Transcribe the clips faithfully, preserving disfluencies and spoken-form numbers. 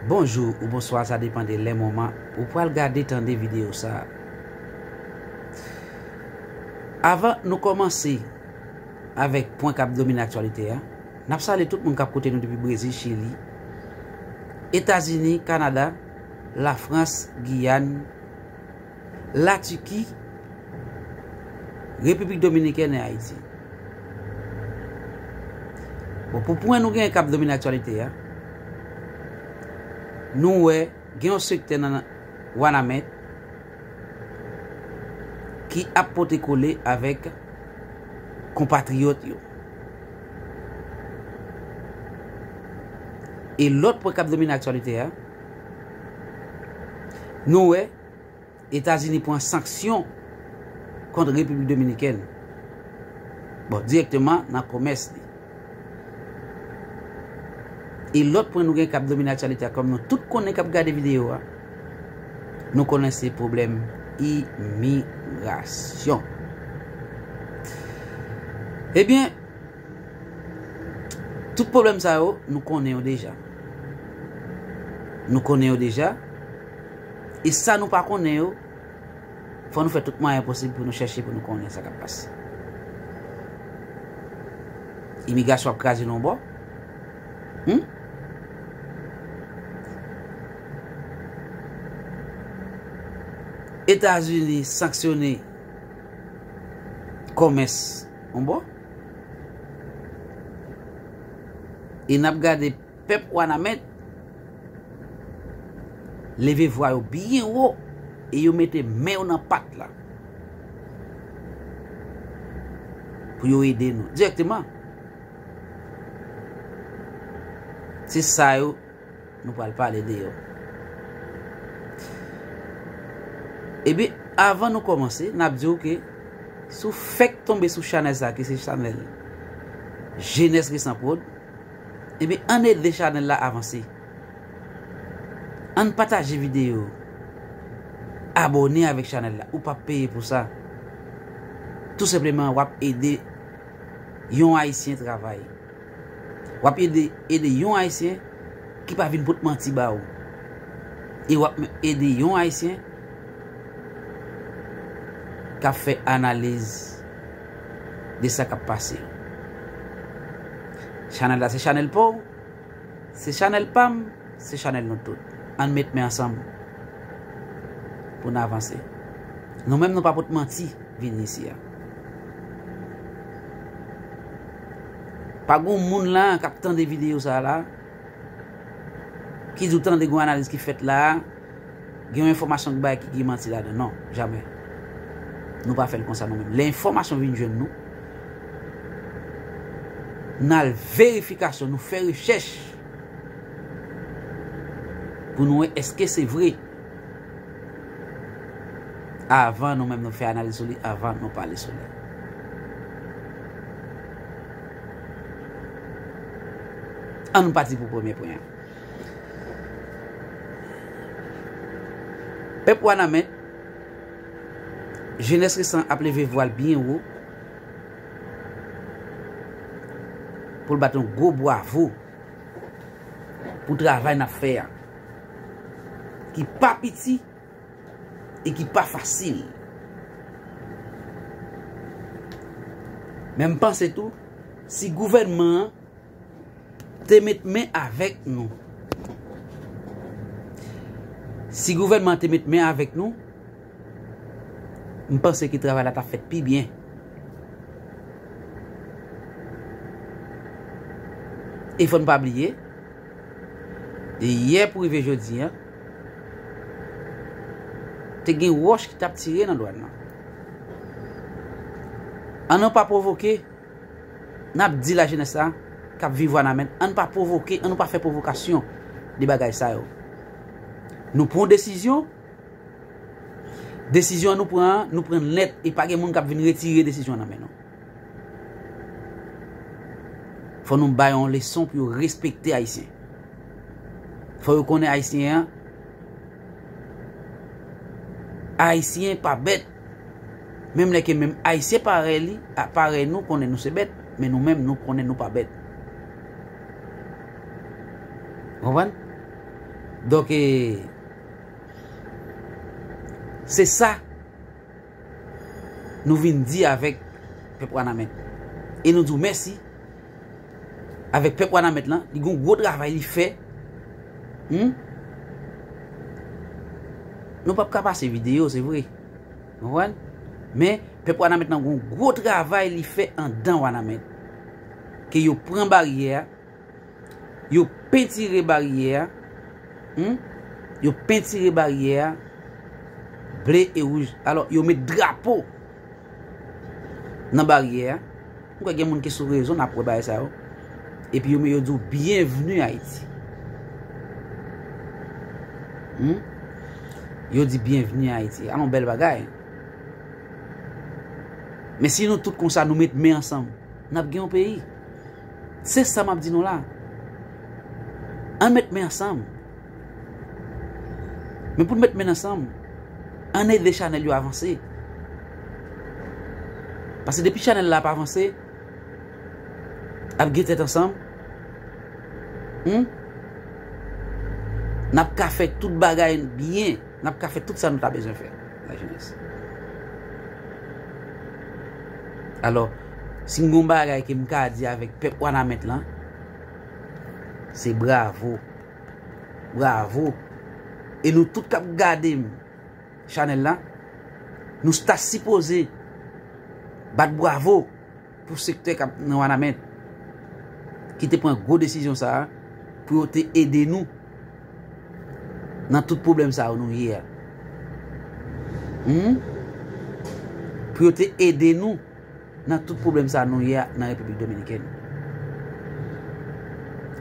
Bonjou ou bonswa, sa depann de lè, moman ou pral gade, tande videyo sa a. Avan nou kòmanse avèk pwen k ap domine aktyalite a, n ap salye tout moun k ap koute nou depi Brezil, Chili, Etazini, Kanada, Lafrans, Giyàn, Latiki, Repiblik Dominikèn e Ayiti. Bon, pou pwen nou gen k ap domine aktyalite a, nou wè gen yon sektè nan Wanament ki ap pote kole avèk konpatriyòt yo. E lòt pwen k ap domine aktyalite a, nou wè Etazini pran sanksyon kont Repiblik Dominikèn. Bon, dirèkteman nan komès li. E lòt pwen nou gen k ap domine aktyalite a, kòm nou tout konnen k ap gade videyo a, nou konnen se pwoblèm imigrasyon. Ebyen, tout pwoblèm sa yo, nou konnen yo deja. Nou konnen yo deja. E sa nou pa konnen yo, fò nou fè tout mwayen posib pou nou chèche, pou nou konnen sa k ap pase. Imigrasyon ap kraze nou yon bò. Hmm? Etazini sanksyone kòmès yon bò. E n ap gade pèp Wanament leve vwa yo byen wo e yo mete men yo nan pat la pou yo ede nou dirèkteman. Se sa yo nou pral pale de yo. Ebyen, avan nou kòmanse, n ap di w ke si w fèk tonbe sou chanèl sa, ki se chanèl Jenès Resan Prod, ebyen, ann ede chanèl la avanse. Ann pataje videyo. Abòne avèk chanèl la. Ou p ap peye pou sa. Tou senpleman, w ap ede yon Ayisyen travay. W ap ede, ede yon Ayisyen ki pa vin pot manti ba ou. E w ap ede yon Ayisyen k ap fè analiz de sa k ap pase. Chanèl la se chanèl pa w, se chanèl pa m, se chanèl nou tout. Ann met men ansanm pou n avanse. Nou menm nou pa pot manti vin isi a. Pa gon moun la k ap tande videyo sa la ki di w tande gon analiz ki fèt la, gen yon enfòmasyon ki bay ki gen manti ladan. Non, jamè. Nou pa fè l konsa nou menm. Lè enfòmasyon vin jwenn nou, n al verifikasyon, nou fè rechèch pou nou wè èske se vre. Avan nou menm nou fè analiz sou li, avan nou pale sou li. Ann pati pou premye pwen an. Pèp Wanament, Jenès Resan ap leve vwa l byen wo pou l bat yon gwo bwavo pou travay n ap fè a, ki pa piti e ki pa fasil. Men m panse tou, si gouvènman an te met men avèk nou, si gouvènman an te met men avèk nou, m panse ke travay la t ap fèt pi byen. E fò n pa bliye, de yè pou rive jodi a, te gen wòch ki t ap tire nan dwàn nan. Ann nou pa pwovoke, n ap di lajenès la k ap viv Wanament, ann pa pwovoke, ann nou pa fè pwovokasyon de bagay sa yo. Nou pran desizyon, desizyon an nou pran an, nou pran l nèt e pa gen moun k ap vin retire desizyon an nan men nou. Fò nou bay yon leson pou yo respekte Ayisyen. Fò yo konnen Ayisyen an, Ayisyen pa bèt. Menm lè ke menm Ayisyen parèy li, a, parèy nou, konnen nou se bèt, men nou menm nou konnen nou pa bèt. Konprann? Donk, e, se sa nou vin di avèk pèp Wanament. E nou di w mèsi avèk pèp Wanament lan. Li gon gwo travay li fè. Hmm? Nou p ap ka pase videyo, se vre. Konprann? Men, pèp Wanament lan gon gwo travay li fè andan Wanament. Ke yo pran baryè a, yo pentire baryè a. Hmm? Yo pentire baryè a ble e wouj. Alò, yo met drapo nan baryè a. M kwè gen moun ki sou rezo, n ap wè bagay sa yo. Epi yo, yo di w, "Byenvni Ayiti." Hmm? Yo di, "Byenvni Ayiti." A, yon bèl bagay. Men si nou tout konsa, nou met men ansanm, n ap gen yon peyi. Se sa m ap di nou la. Ann met men ansanm. Men pou n met men ansanm, ann ede chanèl yo avanse. Paske depi chanèl la ap avanse, ap gen tèt ansanm, hmm? N ap ka fè tout bagay byen. N ap ka fè tout sa nou ta bezwen fè, lajenès. Alò, si m gon bagay ke m ka di avèk pèp Wanament lan, se bravo. Bravo. E nou tout k ap gade m, chanèl la, nou ta sipoze bat bravo pou sektè k ap nan Wanament, ki te pran gwo desizyon sa a, pou yo te ede nou nan tout pwoblèm sa yo nou ye a. Hmm? Pou yo te ede nou nan tout pwoblèm sa nou ye a nan Repiblik Dominikèn.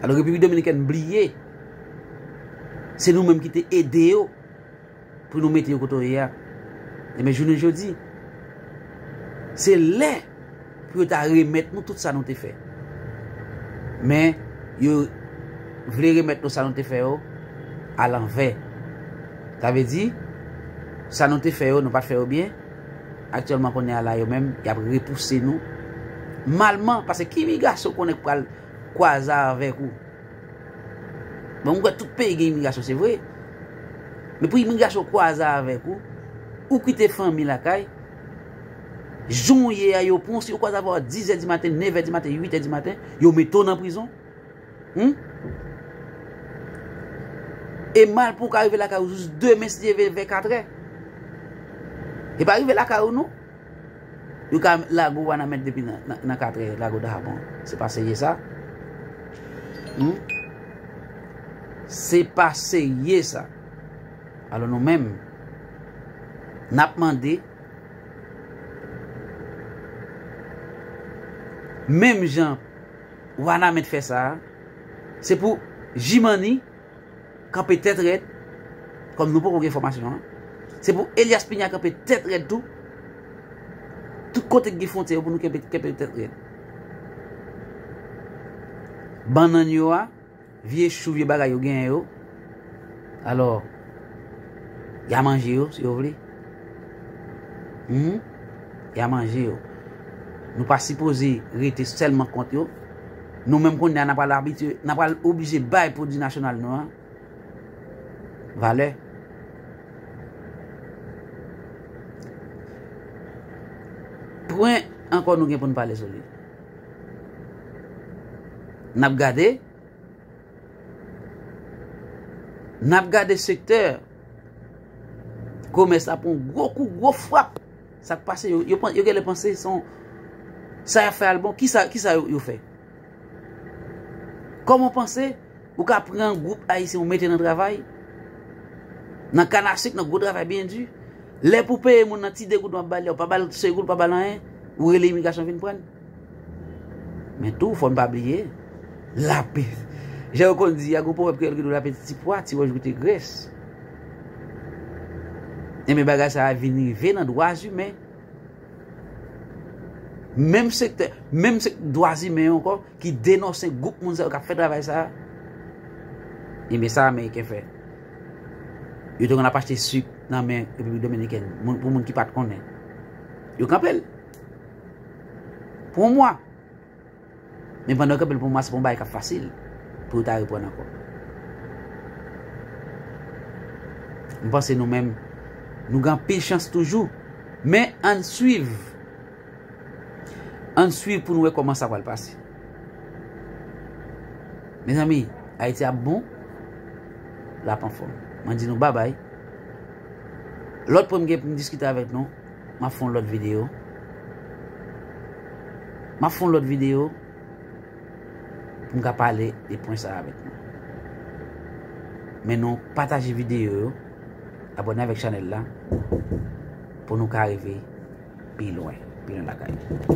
Alò, Repiblik Dominikèn bliye, se nou menm ki te ede yo pou nou mete yo kote yo ye a. Ebyen, jounen jodi, se lè pou yo ta remèt nou tout sa nou te fè. Men, yo vle remèt nou sa nou te fè yo alanvè. Sa vle di, sa nou te fè yo, nou pa t fè yo byen. Aktyèlman, kounye a la, yo menm, y ap repouse nou. Malman, paske ki imigrasyon konnen k pral kwaze avèk ou? Bon, m kwè tout peyi gen imigrasyon, se vre. Men pou imigrasyon kwaze avèk ou, ou kite fanmi lakay, jan w ye a, yo pran w, si yo kwaze avè w a dizè di maten, nevè di maten, uitè di maten, yo mete w nan prizon. Hmm? E mal pou w ka rive lakay ou jis demen, si Dye vle, vè katrè. E pa rive lakay ou, non. Yo ka lage w Wanament depi nan, nan, nan katrè, lage w Dajabon. Se pa serye sa. Hmm? Se pa serye sa. Alò nou menm, n ap mande, menm jan Wanament fè sa a, se pou Jimani kanpe tèt rèd, kòm nou poko gen enfòmasyon an. Se pou Elias Piña kanpe tèt rèd tou. Tout kote ki gen fwontyè yo pou nou kenpe, kenpe tèt rèd. Bannann yo a, vye chou, vye bagay yo genyen yo. Alò, y a manje yo, si yo vle. Hmm? Y a manje yo. Nou pa sipoze rete sèlman kont yo. Nou menm kounye a, n a pral abitye, n a pral oblije bay pwodui nasyonal nou an valè. Pwen ankò nou gen pou n pale sou li. N ap gade, n ap gade sektè komès la pran gwo kou, gwo frap. Sa k pase, yo, yo, pan- yo genlè panse se yon, sa y ap fè a l bon. Kisa, kisa yo, yo fè? Kòman w panse ou ka pran gwoup ayisyen ou mete nan travay, nan kanasik, nan gwo travay byen di, lè pou peye moun nan ti de goud w ap ba l, ou pa ba l se goud, ou pa ba l anyen, ou rele imigrasyon vin pran l? Men tou, fò n pa bliye, lape. Jan yo konn di, y a gon pwovèb kreyòl ki di lapeti ti pwa, ti wòch goute grès. Enben, bagay sa a vin rive nan dwa imen. Menm sektè, menm sek- dwa imen yo ankò, ki denonse gwoup moun sa yo k ap fè travay sa a. Enben, sa Ameriken fè. Yo te konn ap achte sik nan men Repiblik Dominikèn, moun, pou moun ki pa t konnen. Yo kanpe l pou yon mwa. Men pandan yo kanpe l pou yon mwa, se pa yon bagay k ap fasil pou yo ta reprann ankò. M panse nou menm, nou gen anpil chans toujou. Men ann swiv. Ann swiv pou nou wè kòman sa pral pase. Mezanmi, Ayiti ap bon, l ap anfòm. Mwen di nou babay. Lòt pwen m gen pou m diskite avèk nou, m ap fè yon lòt videyo. M ap fè yon lòt videyo pou m ka pale de pwen sa avèk nou. Men nou pataje videyo yo, abòne avèk chanèl la pou nou ka rive pi lwen, pi lwen lakay.